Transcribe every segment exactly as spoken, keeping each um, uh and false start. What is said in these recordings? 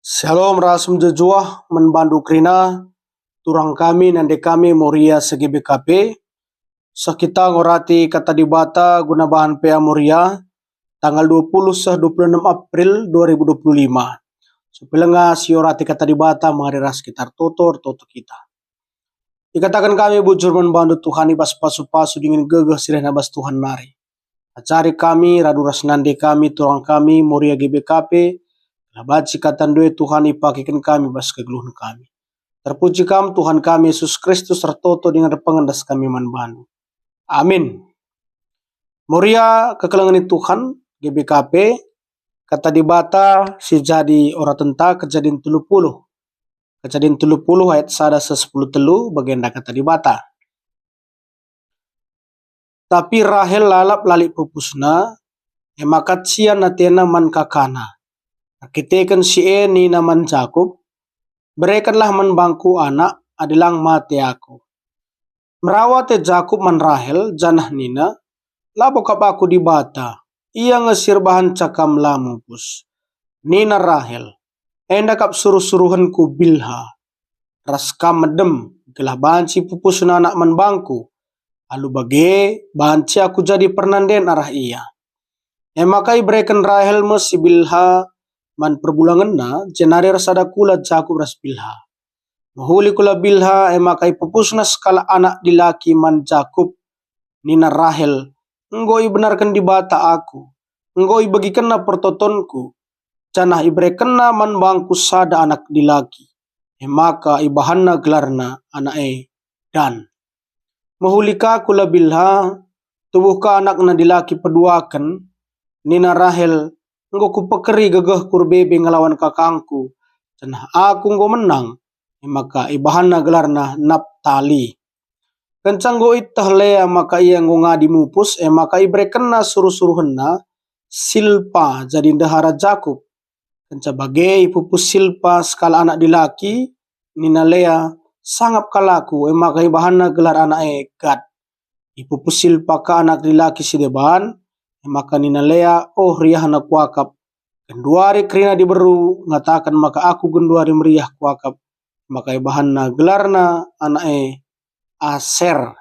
Shalom ras mejuah-juah man bandu kerina, turang kami, nande kami Moria se G B K P. Seh kita ngorati Kata Dibata guna bahan P A Moria, tanggal dua puluh seh dua puluh enam April dua ribu dua puluh lima. Supilenga siorati Kata Dibata mari ras kita ertoto, ertoto kita. Ikataken kami bujur man bandu Tuhan i bas pasu-pasu dingen gegeh si rehna bas Tuhan nari. Ajari kami, radu ras nande kami, turang kami, Moria G B K P, gelah banci Kata ndu e Tuhan ipakeken kami bas kegeluhen kami. Terpuji Kam, Tuhan kami Yesus Kristus, ertoto dingen erpengendas kami man bandu. Amin. Moria kekelengen Tuhan, G B K P, Kata Dibata si jadi oratenta Kejadin telu puluh. Kejadin telu puluh ayat sada seh sepuluh telu, bagenda Kata Dibata. Tapi Rahel lalap la lit pupusna, e maka cian atena man kakana. Erkiteken si e nina man Jakup, "Berekenlah man bangku anak, adi lang mate aku." Merawa ate Jakup man Rahel, janah nina, "Labo kap aku Dibata, Ia nge si erbahanca kam la mupus." Nina Rahel, "Enda kap suruh-suruhenku Bilha ras kam medem, gelah banci pupusna anak man bangku. Alu bage, banci aku jadi pernanden arah ia." E maka ibereken Rahel me si Bilha man perbulangenna, jenari ersada kula Jakup ras Bilha. Mehuli kula Bilha, e maka ipupusna sekalak anak dilaki man Jakup. Nina Rahel, "Enggo ibenarken Dibata aku, enggo ibegikenNa pertotonku, janah iberekenNa man bangku sada anak dilaki." E maka ibahanna gelarna anak e Dan. Mehuli ka kula Bilha, tubuh ka anakna dilaki peduaken. Nina Rahel, "Enggo kupekeri gegehku erbebe ngelawan kakangku, janah aku enggo menang." E maka ibahanna gelarna Naptali. Kenca enggo ieteh Lea maka ia enggo ngadi mupus, e maka iberekenna suruh-suruhenna Silpa jadi ndehara Jakup. Kenca bage ipupus Silpa sekalak anak dilaki, nina Lea, "Sangap kal aku," e maka ibahanna gelar anak e Gad. Ipupus Silpa ka anak dilaki si deban, e maka nina Lea, "Oh, riahna kuakap. Genduari kerina diberu ngataken maka aku genduari meriah kuakap." Maka ibahanna gelarna anak e Aser.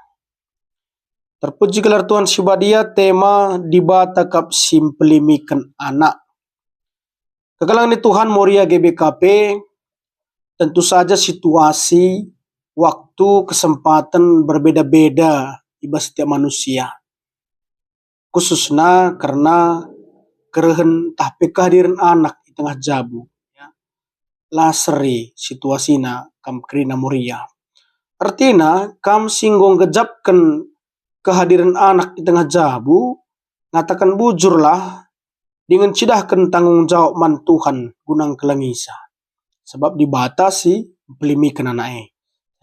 Terpuji gelar Tuhan si Badia, tema Dibata kap si mpelimiken anak. Kekelengen Tuhan, Moria G B K P, tentu saja situasi, waktu, kesempaten berbeda-beda i bas setiap manusia. Khususna kerna kerehen ntah pe kehadiren anak i tengah jabu, ya. La seri situasina kam kerina Moria. Ertina, kam si enggo nggejapken kehadiren anak i tengah jabu, ngataken bujurlah dingen cidahken tanggung jawab man Tuhan guna ngkelengisa. Sebab Dibata si mpelimiken anak e.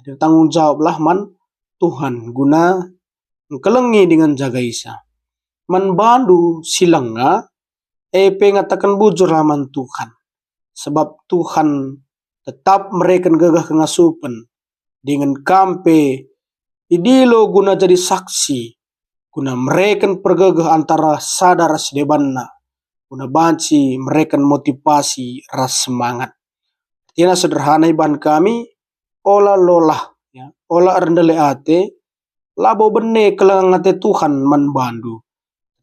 Jadi tanggung jawablah man Tuhan guna ngkelengi dingen njagaisa. Man bandu si lenga, e pe ngataken bujurlah man Tuhan. Sebab Tuhan tetap mereken gegeh kengasupen, dingen kam pe idilo guna jadi saksi, guna mereken pergegeh antara sada ras debanna, guna banci mereken motivasi ras semangat. Ertina sederhana ibahan kami, ola lolah, ya, ola erndele ate, labo bene kelengen ate Tuhan man bandu.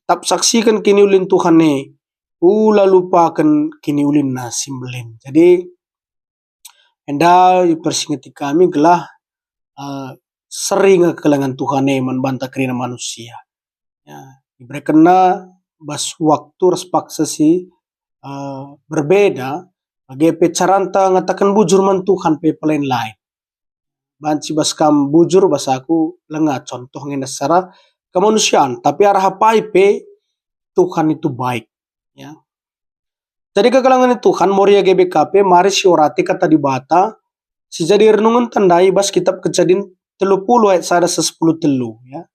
Tetap saksiken kiniulin Tuhan e, ula lupaken kiniulinna si mbelin. Jadi, enda ipersingeti kami gelah, eh, seri nge kekelengen Tuhan e man banta kerina manusia. Ya, iberekenna bas waktu ras paksa si, eh, berbeda, bage pe caranta ngataken bujur man Tuhan pe pelain-lain. Banci bas kam bujur, bas aku lenga, contoh nge enda secara kemanusiaan, tapi arah apai pe Tuhan itu baik, ya. Jadi kekelengen Tuhan, Moria G B K P, mari siorati Kata Dibata si jadi renungenta ndai bas kitab Kejadin telu puluh ayat sada seh sepuluh telu, ya.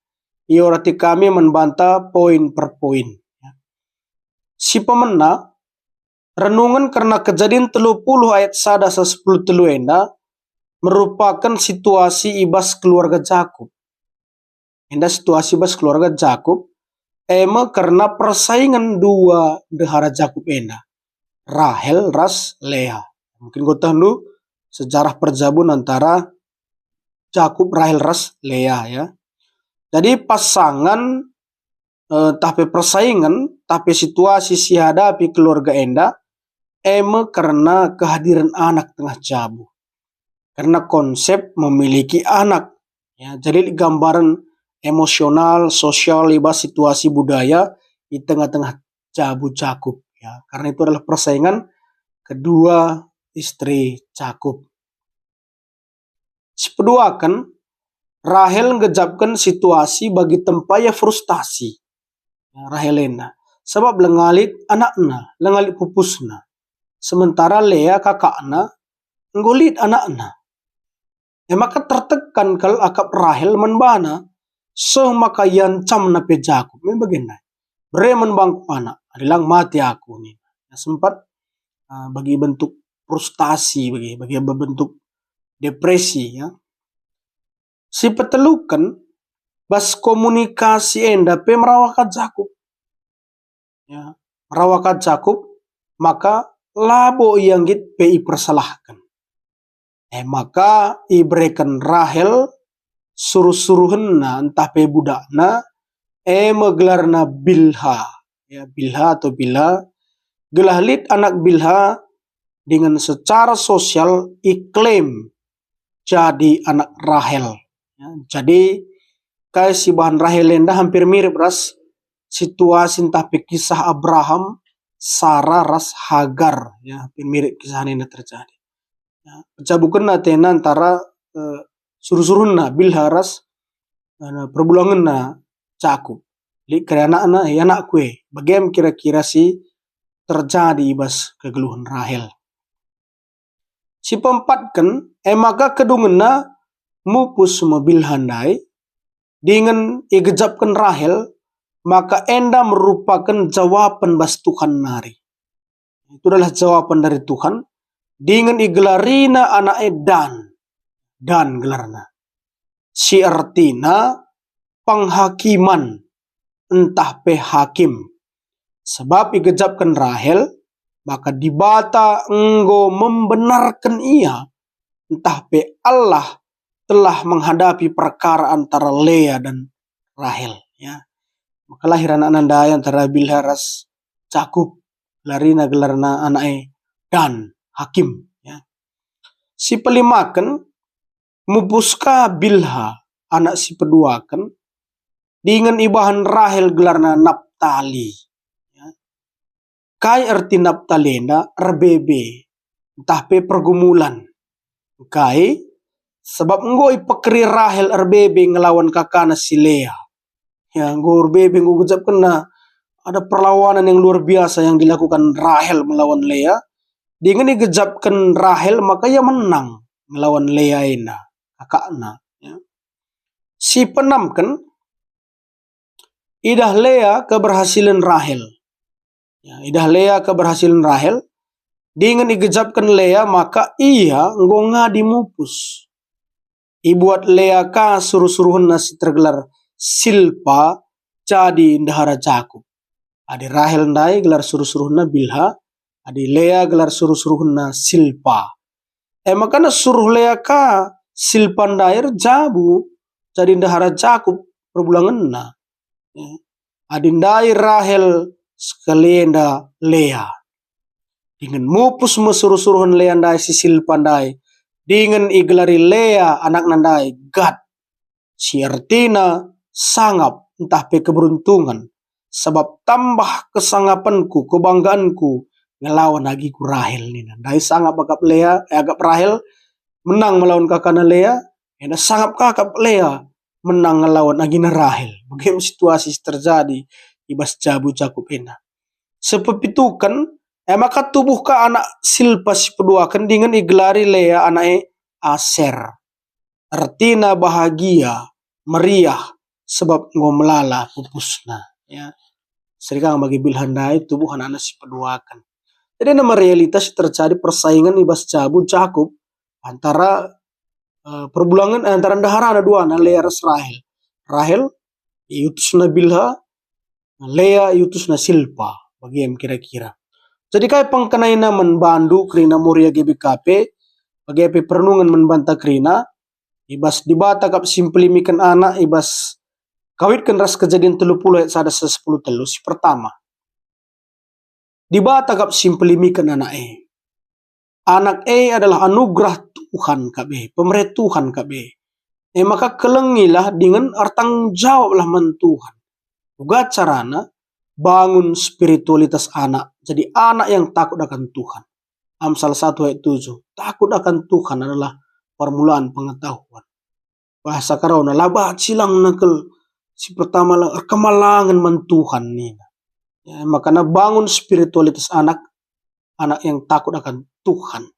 Iorati kami man banta poin per poin, ya. Si pemena, renungen kerna Kejadin telu puluh ayat sada seh sepuluh telu enda merupaken situasi i bas keluarga Jakup. Enda situasi bas keluarga Jakup, e me kerna persaingen dua ndehara Jakup enda, Rahel ras Lea. Mungkin enggo tehndu sejarah perjabun antara Jakup, Rahel ras Lea, ya. Jadi pasangan, eh, tah pe persaingen, tah pe situasi si ihadapi keluarga enda, e me kerna kehadiran anak tengah jabu. Kerna konsep memiliki anak, ya, jadi lit gambaren emosional, sosial, i bas situasi budaya i tengah-tengah jabu Jakup, ya. Karena itu adalah persaingan kedua istri Jakup. Sipeduaken, Rahel nggejapken situasi bagi tempa ia frustasi. Ya, Rahel enda. Sabap langa lit anakna, langa lit pupusna. Sementara Lea kakakna enggo lit anakna. E maka tertekan kal akap Rahel man bana, seh maka iancamna pe Jakup. Me bagenda, "Bere man bangku anak, adi lang mate aku," nina. Ya, sempat, ah, bagi bentuk frustasi, bagi, bagi bentuk depresi, ya. Sipeteluken, bas komunikasi enda pe merawa ka Jakup. Ya, merawa ka Jakup, maka labo ia nggit pe ipersalahken. E maka ibereken Rahel suruh-suruhenna ntah pe budakna, e me gelarna Bilha. Ya, Bilha atau Bilha, gelah lit anak Bilha dingen secara sosial iklaim jadi anak Rahel. Ya, jadi kai si ibahan Rahel enda hampir mirip ras situasi ntah pe kisah Abraham, Sara ras Hagar, ya, hampir mirip kisah enda terjadi. Ya, pecabukenna atena antara, eh, suruh-suruhenna Bilha ras, eh, perbulangenna Jakup. Lit kari anakna, "Eh, anakku e." Bagem kira-kira si terjadi i bas kegeluhen Rahel. Sipeempatken, e maka kedungenna mupus me Bilha ndai, dingen igejapken Rahel, maka enda merupaken jawapen bas Tuhan nari. Itu adalah jawapan dari Tuhan, dingen igelarina anak e Dan. Dan gelarna. Si ertina penghakiman, ntah pe hakim. Sebab igejapken Rahel, maka Dibata enggo membenarken ia, ntah pe Allah telah menghadapi perkara antara Lea dan Rahel, ya. Maka lahir anakna ndai antara Bilha ras Jakup, gelarina, gelarna anak e Dan, hakim, ya. Sipelimaken, mupus ka Bilha, anak sipeduaken, dingen ibahan Rahel gelarna Naptali. Ya. Kai erti Naptali enda? Erbebe, ntah pe pergumulan. Kai? Sebab enggo ipekeri Rahel erbebe ngelawan kakana si Lea. Ya, enggo erbebe, enggo gejapkenna. Ada perlawanan yang luar biasa yang dilakukan Rahel melawan Lea. Dingen igejapken Rahel, maka ia menang ngelawan Lea enda, kakakna. Ya. Sipenamken, idah Lea keberhasilen Rahel. Ya, idah Lea keberhasilen Rahel, dingen igejapken Lea maka ia enggo ngadi mupus. Ibuat Lea ka suruh-suruhenna si tergelar Silpa jadi ndehara Jakup. Adi Rahel ndai gelar suruh-suruhenna Bilha, adi Lea gelar suruh-suruhenna Silpa. E maka suruh Lea ka Silpa ndai erjabu jadi ndehara Jakup perbulangenna. Ya. Adi ndai Rahel, sekali enda Lea. Dingen mupus me suruh-suruhen Lea ndai si Silpa ndai, dingen igelari Lea anakna ndai Gad, si ertina sangap ntah pe keberuntungan, sabap tambah kesangapenku, kebanggaanku ngelawan agiku Rahel, nina. Ndai sangap akap Lea, eh, akap Rahel menang melawan kakana Lea, enda sangap ka akap Lea menang ngelawan agina Rahel. Bage me situasi si terjadi i bas jabu Jakup enda. Sepepituken, e maka tubuh ka anak Silpa sipeduaken dingen igelari Lea anak e Aser. Ertina bahagia, meriah, sebab enggo melala pupusna. Ya. Seri ka bagi Bilha ndai tubuh anakna sipeduaken. Jadi, nama realitas terjadi persaingan i bas jabu Jakup antara, eh, perbulangen, eh, antara ndeharana duana, Lea ras Rahel. Rahel iutusna Bilha, Lea iutusna Silpa, bagem kira-kira. Jadi kai pengkenaina man bandu kerina Moria G B K P, bage pe perenungen man banta kerina, i bas Dibata kap si mpelimiken anak, i bas kawitken ras Kejadin telu puluh ayat sada seh sepuluh telu. Si pertama, Dibata kap si mpelimiken anak e. Anak e adalah anugerah Tuhan kap e, pemere Tuhan kap e. E maka kelengilah dingen ertanggung jawablah man Tuhan. Uga carana bangun spiritualitas anak, jadi anak yang takut akan Tuhan. Amsal satu ayat tujuh, takut akan Tuhan adalah permulaan pengetahuan. Bahasa Karauna, la banci lang nekel si pertama la erkemalangen man Tuhan nina. Ya, makana bangun spiritualitas anak, anak yang takut akan Tuhan.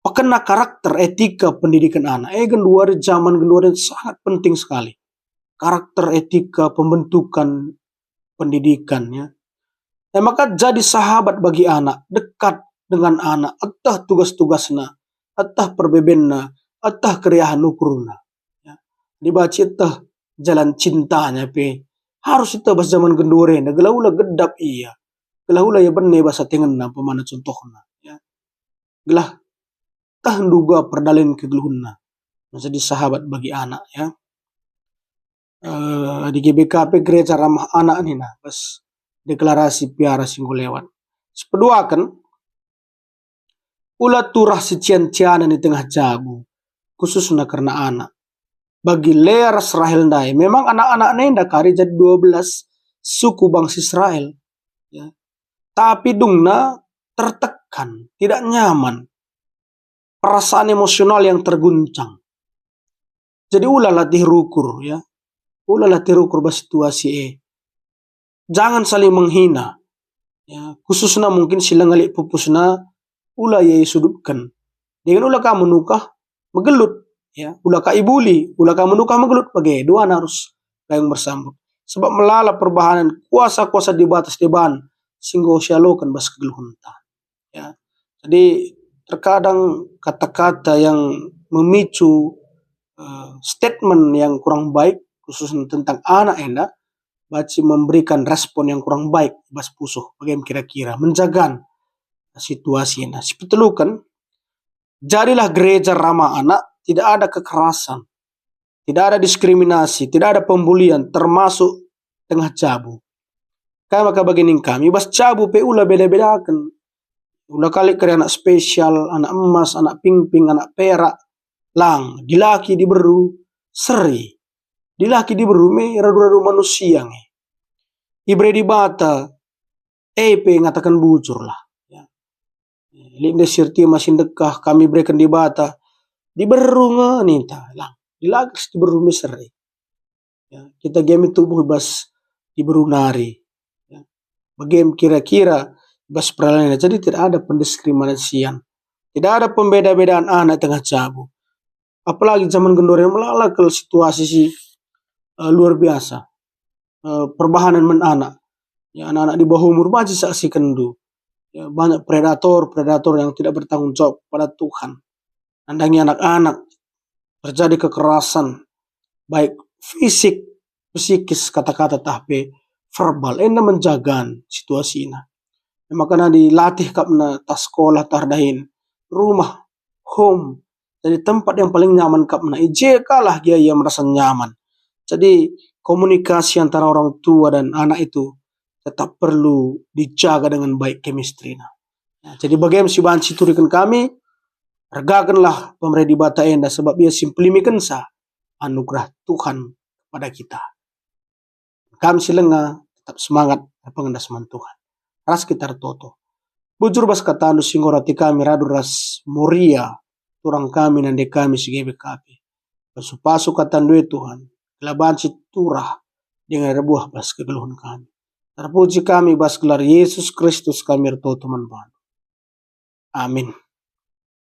Pekena karakter etika pendidikan anak. Eh, genduari, zaman genduari sangat penting sekali. Karakter etika pembentukan pendidikan, ya. E maka jadi sahabat bagi anak, dekat dengan anak, eteh tugas-tugasna, eteh perbebenna, eteh keriahen ukurna. Ya. Dibaci eteh jalan cintanya pe harus eteh bas zaman genduari enda, gelah ula gedap ia, gelah ula ia bene bas atengenna, umpamana contohna, ya. Gelah teh nduga perdalanen kegeluhenna menjadi sahabat bagi anak, ya. Eh, di G B K P Gereja Ramah Anak nina, bas deklarasi piara si enggo lewat. Sepeduaken, ula turah si cian-cianen i tengah jabu, khususna kerna anak. Bagi Lea ras Rahel ndai, memang anak-anakna enda kari jadi dua belas suku bangsa Israel. Ya. Tapi dungna tertekan, tidak nyaman. Perasaan emosional yang terguncang. Jadi ula latih rukur, ya. Ula latih rukur bas situasi e. Jangan saling menghina. Ya, khususna mungkin si langa lit pupusna, ula ia isudutken. Dingen ula ka menukah megelut, ya. Ula ka ibuli, ula ka menukah megelut, bage, duana arus gayung bersambut. Sebab melala perbahanen kuasa-kuasa Dibata si deban si enggo sialoken bas kegeluhenta. Ya. Jadi, terkadang kata-kata yang memicu, eh, statement yang kurang baik, khususnya tentang anak enda, banci memberikan respon yang kurang baik bas pusuh. Bagaimana kira-kira menjaga situasi enda? Sipeteluken, jadilah gereja ramah anak, tidak ada kekerasan, tidak ada diskriminasi, tidak ada pembulian, termasuk tengah jabu. Kai maka bagi ning kami, bas jabu pe ula beda-bedaken. Ula kali kari anak spesial, anak emas, anak pingping, anak perak. Lang, dilaki diberu, seri. Dilaki diberu me radu-radu manusia nge. Ibere Dibata, e pe ngataken bujur lah. Ya. Lit ndai si ertina si ndekah kami ibereken Dibata, diberu nge ninta, lang, dilaki diberu me seri. Ya, kita gia me tubuh i bas diberu nari. Ya. Bage me kira-kira i bas peralana. Jadi tidak ada pendiskriminasian. Tidak ada pembeda-bedaan anak tengah jabu. Apalagi zaman genduari melala kal situasi si, eh, luar biasa. Eh, perbahanen man anak. Ya, anak-anak di bawah umur banci saksiken ndu. Ya, banyak predator-predator yang tidak bertanggung jawab pada Tuhan. Nandangi anak-anak, terjadi kekerasan, baik fisik, psikis, kata-kata, tah pe verbal. Enda menjaga situasina. Makana dilatih kap na tah sekolah, tah dahin rumah, home. Jadi tempat yang paling nyaman kap na, i je kalah gia ia merasa nyaman. Jadi komunikasi antara orang tua dan anak itu tetap perlu dijaga dengan baik chemistry-na. Nah, jadi bage me si banci ituriken kami, regakenlah pemere Dibata enda, sebab ia si mpelimikenca anugerah Tuhan kepada kita. Kam si langa, tetap semangat erpengendas man Tuhan. Ras kita ertoto. Bujur bas katandu si enggo rati kami radu ras Moria, turang kami nande kami si G B K P. Pasu-pasu katandu e Tuhan, gelah banci turah dingen erbuah bas kegeluhen kami. Terpuji kami bas gelar Yesus Kristus kami ertoto man bandu. Amin.